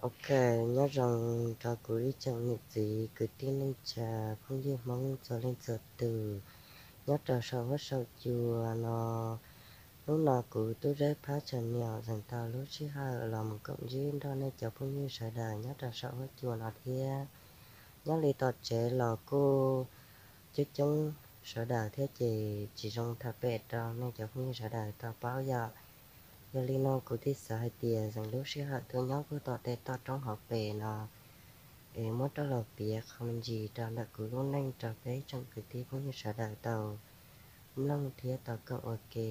Ok, nyob zoo rau kuv ib tsoom niam txiv kwv tij neej tsa phooj ywg Hmoob txhua leej txhua tus nyob rau saum huab saum cua no. Hnub no kuv Tub Zeb Phab Channel tseem tau lub sij hawm los mus koom ntsib nrog nej cov phooj ywg sawv daws nyob rau saum huab cua no thiab. Nyob li tom tsev los kuj coob coob sawv daws thiab ces tsis zoo tham pem rau nej cov phooj ywg sawv daws tau paub yom. Yog li no kuv thiaj xav hais tias zeem lub sij hawm tuaj nyob kuj tom tej toj roob hauv pes no es muab rov los piav qhov me ntsis rau ntawm kuv lub neej rau peb tsoom kwv tij phooj ywg sawv daws tau mloog thiab tau koom ua ke.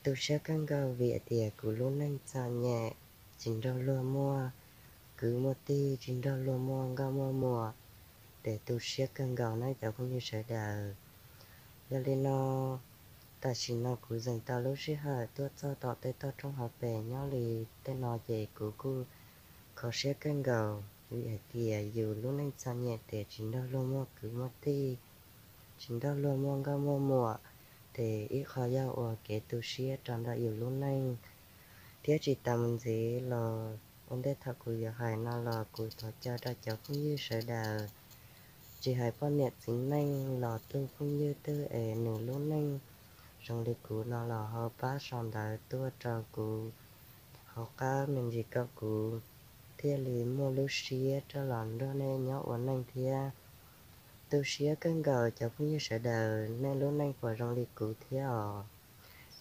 Tu siab kawg nkaus vim hais tias kuv lub neej txom nyem, tsis nrog luag muaj kwv muaj tij, tsis nrog luag muaj nkauj muaj muam, ces tu siab kawg nkaus nawb cov phooj ywg sawv daws. Yog li no tam sim no kuv zeem tau lub sij hawm tuaj txog tom tej toj roob hauv pes nyob li tej no ces kuv kuj kho siab kawg nkaus vim hais tias yus lub neej txom nyem ces tsis nrog luag muaj kwv muaj tij, tsis nrog luag muaj nkauj muaj muam, ces ib qho yog ua kev tu siab rau ntawm yus lub neej. Thiab tsis tas mus ntxiv los ua ntej thaum kuv yuav hais no los kuv thov caw rau cov phooj ywg sawv daws, tsis hais poj niam txiv neej los tug phooj ywg twg es nws lub neej zoo li kuv no los ho pab sau ntawv tuaj rau kuv hauv qab me ntsis kom kuv thiaj li muaj lub siab rov los nrog nej nyob ua neej thiab. Tu siab kawg nkaus cov phooj ywg sawv daws, nej lub neej puas zoo li kuv thiab os?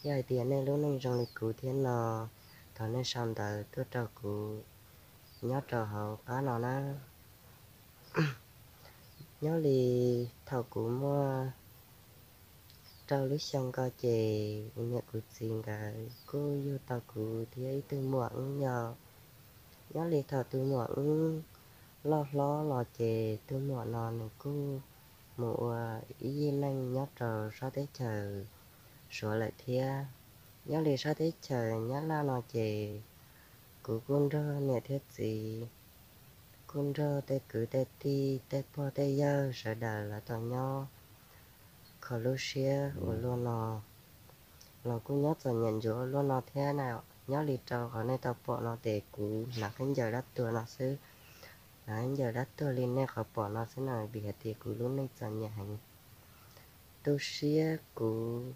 Yog hais tias nej lub neej zoo li kuv thiab no, thov nej sau ntawv tuaj rau kuv nyob rau hauv qab no na. Nyob li thaum kuv muaj rau lub xyoo ko ces kuv niam kuv txiv nkawd kuj yug tau kuv thiab ib tug muam wb yog. Nyob li thaum tus muam wb loj hlob los ces tus muam no nws kuj mus ua ib yig neej nyob rau sab teb chaws Suav lawm thiab. Nyob li sab teb chaws Nyab Laj no ces kuv kuj nrog niam thiab txiv, kuj nrog tej kwv tej tij tej pog tej yawg sawv daws lawv tau nyob kho lub siab ua luaj no, los kuj nyob txom nyem ntsuav ua luaj no thiab na. Nyob li rau qhov nej tau pom no ces kuv hnav khaub ncaws dab tuag no xwb, hnav khaub ncaws dab tuag li nej qhov pom no xwb na, vim hais tias kuv lub neej txom nyem heev. Tu siab kuv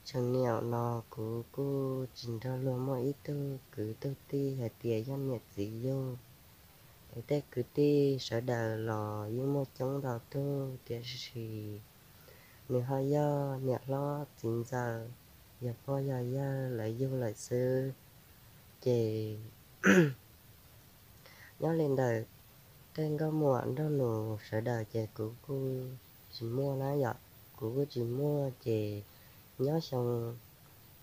tseem niam no kuv kuj tsis nrog luag muaj ib tug kwv tug tij hais tias yog niam txiv yug. Es tej kwv tij sawv daws los yeej muaj coob ntau tug tiam sis nws ho yog niam hlob txiv ntxawm, yog pog yog yawg lawv yug lawm xwb. Ces nyob li ntawm tej nkauj muam nraug nus sawv daws ces kuv kuj tsis muaj na yom, kuv kuj tsis muaj ces nyob xyoo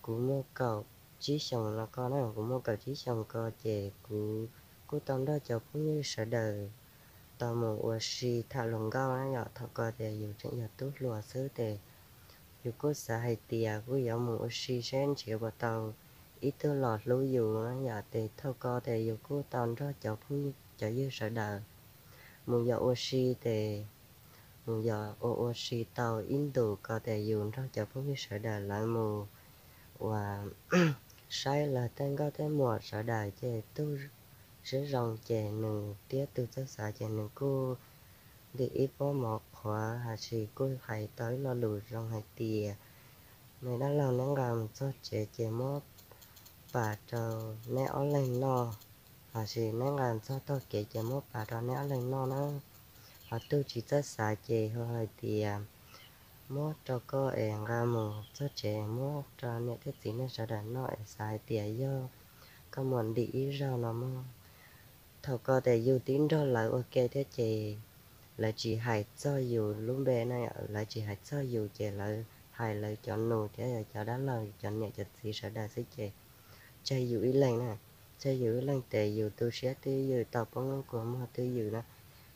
kuv muaj kaum tsib xyoos no ko na, kuv muaj kaum tsib xyoos ko ces kuv kuj tau nrog cov phooj ywg sawv daws tau mus ua si tham hluas nkauj na yom. Thaum ko ces yus tseem yog tub hluas xwb ces yus kuj xav hais tias kuj yuav mus ua si seb nrhiav puas tau ib tug los hlub yus na yom. Ces thaum ko ces yus kuj tau nrog cov phooj ywg cov ywg sawv daws mus yos ua si ces mus yos ua ua si tau ib ntus ko ces yus nrog cov phooj ywg sawv daws lawv mus ua saib lawv tej nkauj tej muam sawv daws ces tug siab zoo ces nws thiab tus txawj xav ces nws kuj ntim ib pob mov qhuav, hais tias kuj hais tau ib lo lus zoo hais tias, neb dab laug neb nqa mus txog tsev ces muab pam rau neb ob leeg noj, hais tias neb nqa txog tog kev ces muab pam rau neb ob leeg noj na. Ho tug tsis txawj xav ces hu hais tias, muab rau koj es nqa mus txog tsev muab rau niam thiab txiv nej sawv daws noj es xav hais tias yog koj muam ntim ib zaug no mog. Thaum ko ces yus twb nrog lawv ua ke thiab ces lawv tsis hais txog yus lub npe na, lawv tsis hais txog yus ces lawv hais lawv cov nus thiab cov dab laug cov niam cov txiv sawv daws xwb ces tseg yus ib leeg na. Tseg yus ib leeg ces yus tu siab twb ywm tau poob lub kua muag twb ywm na.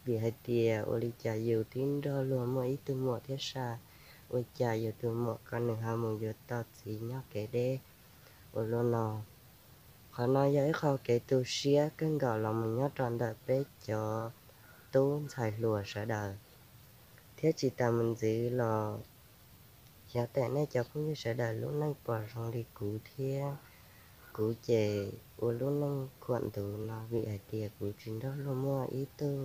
Vim hais tias ua li cas yus twb nrog luag muaj ib tug muam thiab sas, ua cas yus tus muam ko nws ho mus yuav tau txiv nyob kev deb ua luaj no. Qhov no yog ib qho kev tu siab kawg nkaus los mus nyob rau ntawm peb cov tub ntxhais hluas sawv daws. Thiab tsis tas mus ntxiv los xyov tias nej cov phooj ywg sawv daws lub neej puas zoo li kuv thiab. Kuv ces ua lub neej khuam ntuv no vim hais tias kuv tsis nrog luag muaj ib tug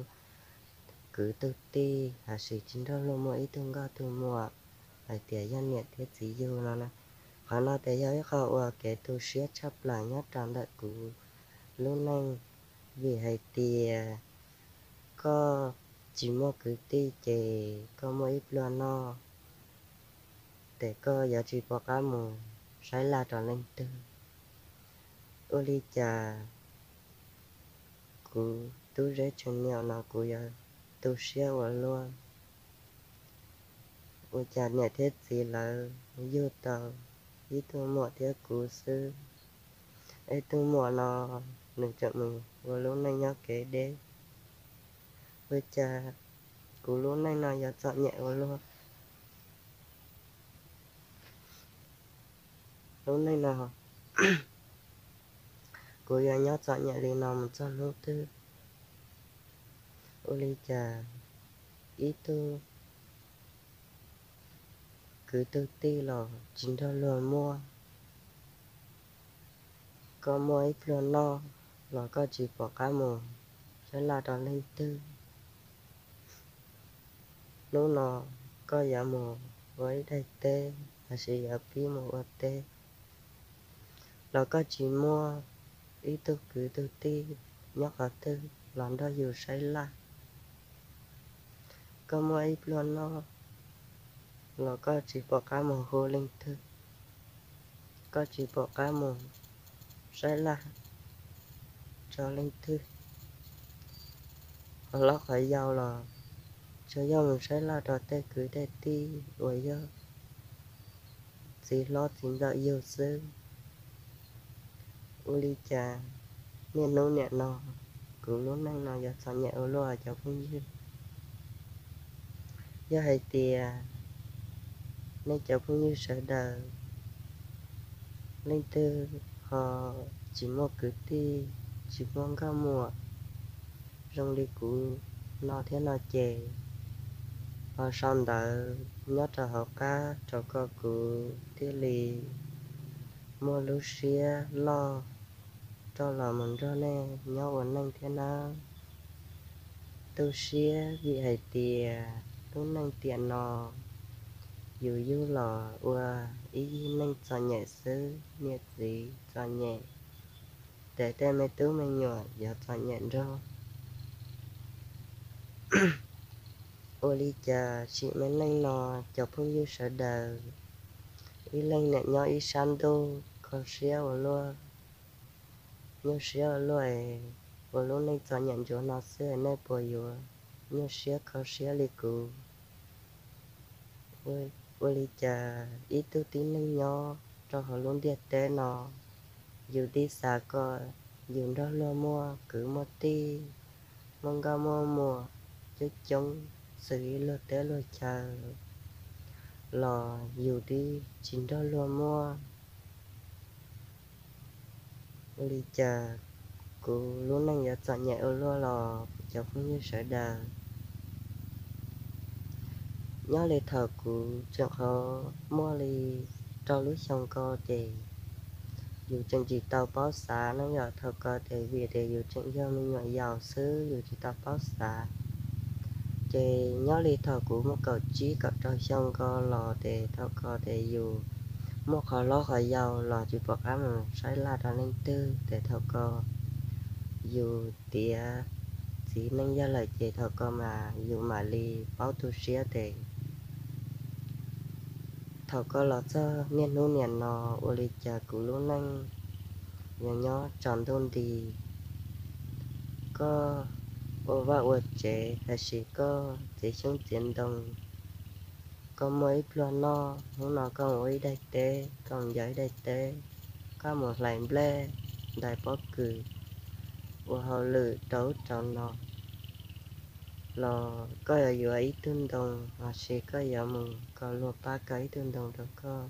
kwv tug tij, hais tias tsis nrog luag muaj ib tug nkauj tug muam hais tias yog niam thiab txiv yug no na. Qhov no ces yog ib qho uas kev tu siab tshaj plaws nyob rau ntawm kuv lub neej, vim hais tias koj tsis muaj kwv tij ces koj muaj ib pluag noj, ces koj yuav tsis pom qab mus saib laj rau leej twg. Ua li cas kuv tub zeb tseem niam no kuv yuav tu siab ua luaj. Ua cas niam thiab txiv lawv yug tau ib tug muam thiab kuv xwb, ib tug muam no nws tseem mus ua lub neej nyob kev deb. Ua cas kuv lub neej no yuav txom nyem ua luaj. Lub neej no kuv yuav nyob txom nyem li no mus txog hnub twg? Ua li cas ib tug kwv tug tij los tsis nrog luag muaj, koj muaj ib pluag noj los koj tsis pom qab mus saib laj rau leej twg. Hnub no koj yuav mus ua ib daim teb los sis yuav pib mus ua teb los koj tsis muaj ib tug kwv tug tij nyob qhov twg los nrog yus saib laj. Koj muaj ib pluag noj los koj tsis pom qab mus hu leej twg, koj tsis pom qab mus saib laj rau leej twg. Qhov hlob qhov yau los tsuas yog mus saib laj rau tej kwv tej tij uas yog txiv hlob txiv ntxawm yug xwb. Ua li cas niaj hnub nim no kuv lub neej no yuav txom nyem ua luaj cov phooj ywg? Yog hais tias nej cov phooj ywg sawv daws leej twg ho tsis muaj kwv tij, tsis muaj nkauj muam zoo li kuv no thiab no ces ho sau ntawv nyob rau hauv qab rau kom kuv thiaj li muaj lub siab loj rov los mus nrog nej nyob ua neej thiab nawb. Tu siab vim hais tias lub neej tiam no yus yug los ua ib yig neej txom nyem xwb, niam txiv txom nyem, ces tej me tub me nyuam yuav txom nyem nrog. Ua li cas sim me neej no cov phooj ywg sawv daws ib leeg niam nyob ib sab ntuj kho siab ua luaj, nyuaj siab ua luaj, ua lub neej txom nyem ntsuav no xwb nej puas yuav nyuaj siab kho siab li kuv? Ua li cas ib tug tib neeg nyob rau hauv lub ntiaj teb no, yus tib xav kom yus nrog luag muaj kwv muaj tij, muaj nkauj muaj muam coob coob xws li luag teb luag chaw los yus twb tsis nrog luag muaj. Ua li cas kuv lub neej yuav txom nyem ua luaj los cov phooj ywg sawv daws? Nyob li thaum kuv tseem qhov muaj li rau lub xyoo ko ces yus tseem tsis tau paub xav no yom. Thaum ko ces vim tias yus tseem yog me nyuam yaus xwb yus tsis tau paub xav. Ces nyob li thaum kuv muaj kaum tsib kaum rau xyoo ko los ces thaum ko ces yus muaj qhov hlob qhov yau los tsis pom qab mus saib laj rau leej twg, ces thaum ko yus tiav txiv neej yog lawm ces thaum ko mas yus mam li paub tu siab ces thaum ko los txog niaj hnub niam no ua li cas kuv lub neej yuav nyob tsaus ntuj nti. Koj ua vaj ua tsev tab sis koj txiav xyoob txiav ntoo, koj muaj ib pluag noj, hnub no koj mus ua ib daim teb, koj mus ncaws ib daim teb, koj mus hlais nplej, ntais pob kws, ua hauj lwm rau ub rau no los koj yuav yuav ib tug ntoo los sis koj yuav mus kom luag pab kaw ib tug ntoo rau koj.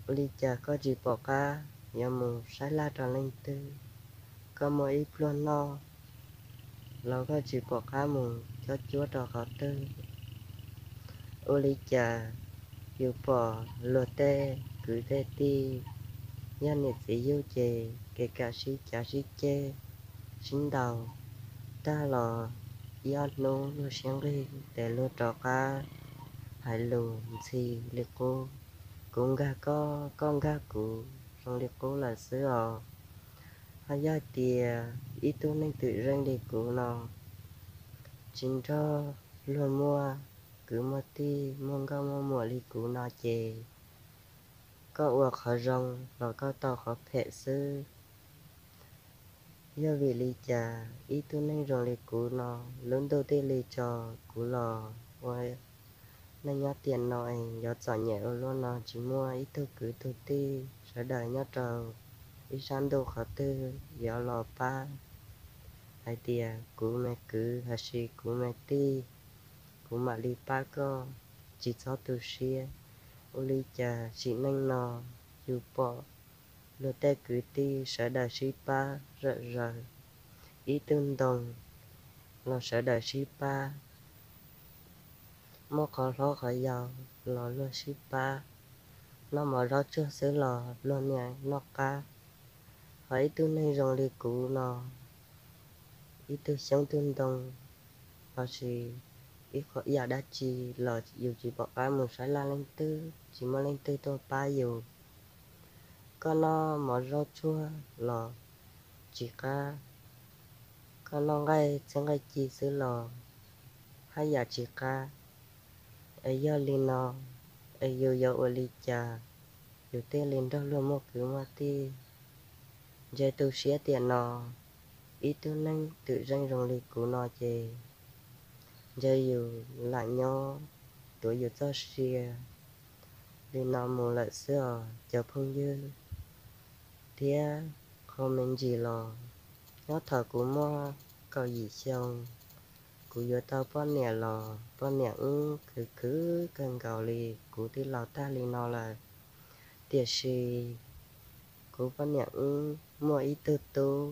Ua li cas koj tsis pom qab yuav mus saib laj rau leej twg? Koj muaj ib pluag noj los koj tsis pom qab mus cob cuab rau qhov twg? Ua li cas yus pom luag tej kwv tej tij Yog niam txiv yug ces kev kam sib cav sib ceg, sib ntaus tag los ib ob hnub luag siab nqig ces luag rov qab hais lus ntxhi li qub, kuv nkag koj, koj nkag kuv zoo li qub lawm xwb os. Ho yog tias ib tug neeg twm zeej li kuv no tsis nrog luag muaj kwv muaj tij muaj nkauj muaj muam li kuv no ces koj ua qhov zoo los koj tau qhov phem xwb. Yog vim li cas ib tug neeg zoo li kuv no lub ntuj thiaj li tso kuv los ua neej nyob tiam no es yuav txom nyem ua luaj no tsis muaj ib tug kwv tug tij sawv daws nyob rau ib sab ntuj qhov twg yuav los pab hais tias kuv me kwv los sis kuv me tij, kuv mam li pab koj, tsis txhob tu siab. Ua li cas sim neej no yus pom luag tej kwv tij sawv daws sib pab zom zaws, ib tug ntoo los sawv daws sib pab, muaj qhov hlob qhov yau los luag sib pab, noj mov zaub tsuag xwb los luag niam noj qab. Ho ib tug neeg zoo li kuv no, ib tug xyoob tug ntoo los sis ib qho yam dab tsi los yus tsis pom qab mus saib laj leej twg, tsis muaj leej twg tuaj pab yus. Koj noj mov zaub tsuag los tsis qab, koj noj nqaij txhiab nqaij ci xwb los haj yam tsis qab. Es yog li no, es yus yuav ua li cas yus thiaj li nrog luag muaj kwv muaj tij? Ntshe tu siab tiam no, ib tug neeg twm zeej zoo li kuv no ces ntshe yus lam nyob tuav yus txoj sia li no mus lawm xwb os cov phooj ywg thiab qho me ntsis los. Nyob thaum kuv muaj kaum yim xyoo, kuv yuav tau poj niam los poj niam wb khwv khwv kawg nkaus li, kuv twb laus tag li no lawm. Tiam sis kuv poj niam wb muaj ib tug tub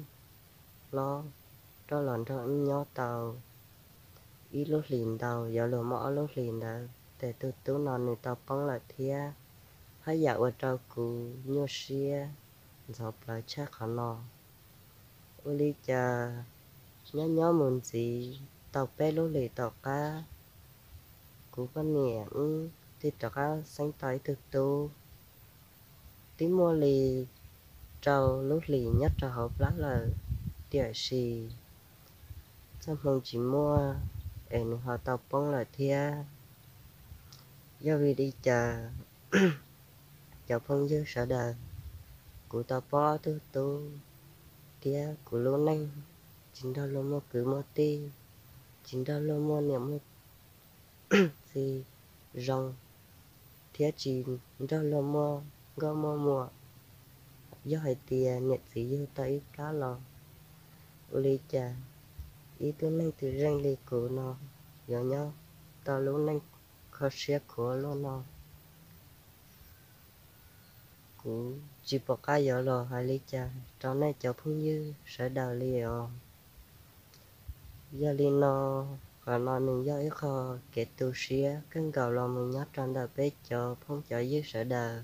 hlob rov los nrog wb nyob tau ib lub hlis ntau, yuav luag muaj ob lub hlis ntawd ces tus tub no nws tau poob lawm thiab, haj yam ua rau kuv nyuaj siab ntxhov plawv tshaj qhov no. Ua li cas nyob nyob mus ntxiv tau peb lub hlis tom qab, kuv poj niam wb thiaj rov qab xeeb tau ib tug tub. Twb muaj li rau lub hlis nyob rau hauv plab lawm, tiam sis txoj hmoo tsis muaj es nws ho tau poob lawm thiab. Yog vim li cas cov phooj ywg sawv daws, kuv tau poob ob tug tub thiab kuv lub neej tsis nrog luag muaj kwv muaj tij, tsis nrog luag muaj niam muaj txiv zoo, thiab tsis nrog luag muaj nkauj muaj muam. Yog hais tias niam txiv yug tau ib plab los, ua li cas ib tug neeg twm zeej li kuv no yuav nyob tau lub neej kho siab khuav luaj no? Kuv tsis pom qab yuav los hais li cas rau nej cov phooj ywg sawv daws li os. Yog li no, qhov no nws yog ib qho kev tu siab kawg nkaus los mus nyob rau ntawm peb cov phooj cov ywg sawv daws.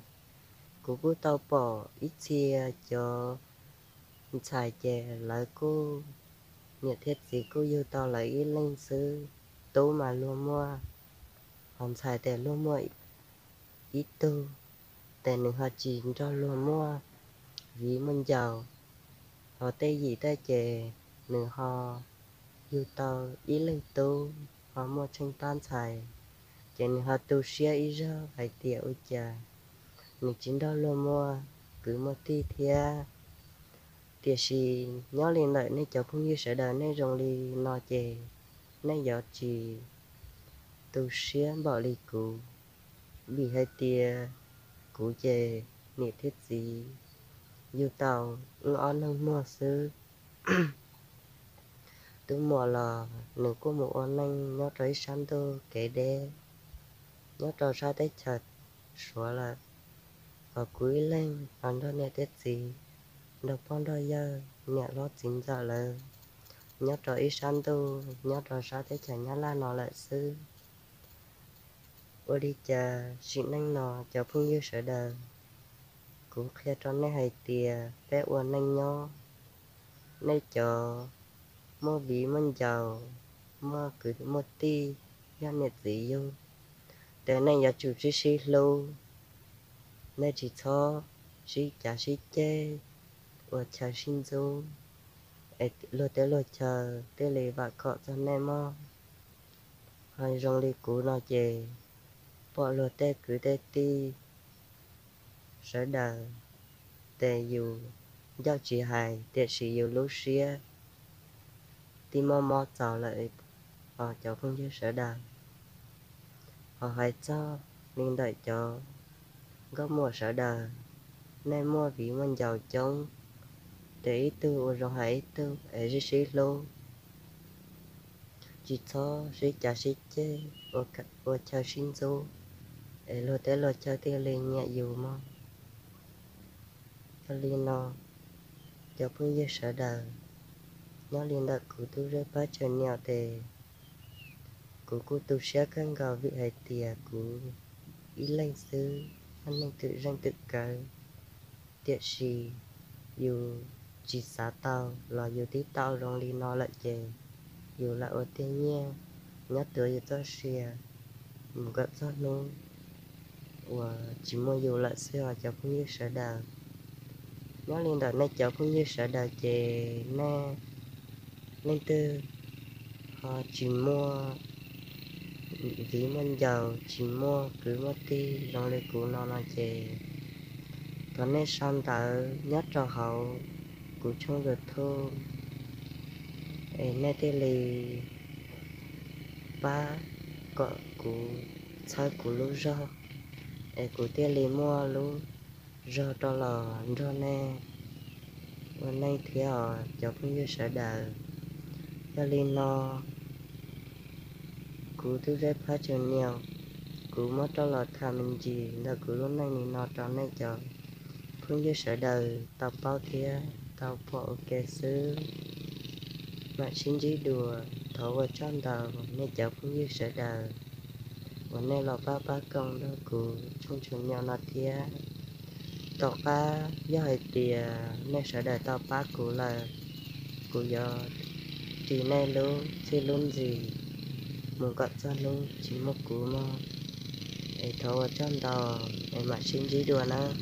Kuv kuj tau pom ib txhia cov ntxhais ces lawv kuj, niam thiab txiv kuj yug tau lawv ib leeg xwb, tub mas luag muaj, ho ntxhais ces luag muaj ib tug, ces nws ho tsis nrog luag muaj viv muaj ncaus. Ho tej yim tej ces nws ho yug tau ib leeg tub ho muaj tsheej pab ntxhais, ces nws ho tu siab ib zaug hais tias ua cas nws tsis nrog luag muaj kwv muaj tij thiab. Tiam sis nyob li ntawm nej cov phooj ywg sawv daws nej zoo li no ces nej yuav tsis tu siab npaum li kuv, vim hais tias kuv ces niam thiab txiv yug tau wb ob leeg muag xwb. Tub muam los nws kuj mus ua neej nyob rau ib sab ntuj kev deb, nyob rau sab teb chaws Suav lawm. Ho kuv ib leeg los nrog niam thiab txiv, nrog pog nrog yawg, niam hlob txiv ntxawm lawv nyob rau ib sab ntuj nyob rau sab teb chaws Nyab Laj no lawm xwb. Ua li cas sim neej no cov phooj ywg sawv daws, Kuv qhia rau nej hais tias peb ua neej nyob, nej cov muaj viv muaj ncaus, muaj kwv muaj tij, yog niam txiv yug, ces nej yuav tsum sib sib hlub. Nej tsis txhob sib cav sib ceg, ua chaw sib ntxub, es luag tej luag chaw thiaj li vam khom txog nej mog. Ho zoo li kuv no ces pom luag tej kwv tej tij sawv daws, ces yus ncauj tsis hais tiam sis yus lub siab twb mob mob txaus lawm os cov phooj ywg sawv daws. Ho hais txog li ntawm cov nkauj muam sawv daws, nej muaj viv muaj ncaus coob, ces ib tug ua zoo hais ib tug es sib sib hlub, tsis txhob sib cav sib ceg, ua chaw sib ntxub, es luag tej luag chaw thiaj li nyiam yus mog. Yog li no, cov phooj ywg sawv daws, nyob li ntawm kuv Tub Zeb Pab Tsawm Niam ces kuv kuj tu siab kawg nkaus vim hais tias kuv ib leeg xwb, yog neeg twm zeej twm kawv, tiam sis yus tsis xav tau los yus twb tau zoo li no lawm ces yus lam ua tiag nyiaj nyob tuav yus txoj sia mus kom txog hnub uas tsis muaj yus lawm xwb os cov phooj ywg sawv daws. Nyob li ntawm nej cov phooj ywg sawv daws ces nej leej twg ho tsis muaj viv muaj ncaus, tsis muaj kwv muaj tij zoo li kuv no no ces thov nej sau ntawv nyob rau hauv kuv tshooj YouTube, es nej thiaj li pab kom kuv txhawb kuv lub zog, es kuv thiaj li muaj lub zog rau los nrog nej ua neej thiab os cov phooj ywg sawv daws. Yog li no, kuv Tub Zeb Pab Tsawm Niam, kuv muab rau los tham me ntsis ntawm kuv lub neej li no rau nej cov phooj ywg sawv daws tau paub thiab tau pom ua ke xwb. Mam sib ntsib dua, thov ua tsaug ntau nej cov phooj ywg sawv daws uas nej los pab pab koom nrog kuv tshooj YouTube no thiab. Tom qab yog hais tias nej sawv daws tau pab kuv lawm, kuv yuav ris nej lub txij lub ntsig mus kom txog hnub tsis muaj kuv mog. Es thov ua tsaug ntau, es mam sib ntsib dua nawb.